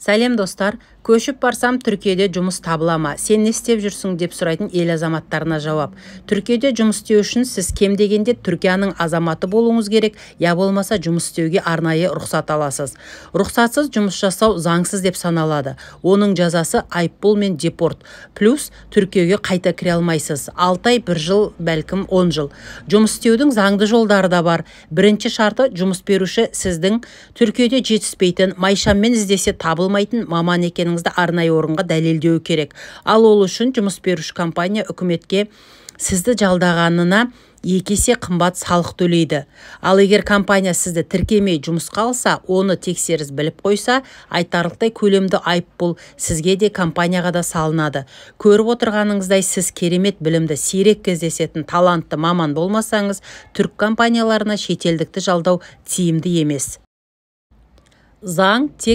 Сәлем, достар! Көшіп барсам, Түркияде жұмыс табыла ма, сен не істеп жүрсің деп сұрайтын ел азаматтарына жауап. Түркияде жұмыс істеу үшін сіз кем дегенде Түркияның азаматы болуыңыз керек, я болмаса жұмыс істеуге арнайы рұқсат аласыз. Рұқсатсыз жұмыс жасау заңсыз деп саналады. Оның жазасы айыппұл мен депорт, плюс Түркияге қайта кіре алмайсыз 6 ай, бір жыл, бәлкім, 10 жыл. Жұмыс істеудің заңды жолдары да бар. Бірінші шарты: жұмыс беруші сіздің Түркияде жетіспейтін, майшаммен іздесе табылмайтын маман екеніңізді арнайы орынға дәлелдеуі керек. Ал ол үшін жұмыс беруші компания үкіметке сізді жалдағанына 2 есе қымбат салық төлейді. Ал егер компания сізді тіркемей жұмысқа алса, оны тексеріс біліп қойса, айтарлықтай көлемді айыппұл сізге де, компанияға да салынады. Көріп отырғаныңыздай, сіз керемет білімді, сирек кездесетін талантты маман болмасаңыз, түрік компанияларына шетелдікті жалдау тиімді емес. Заң тек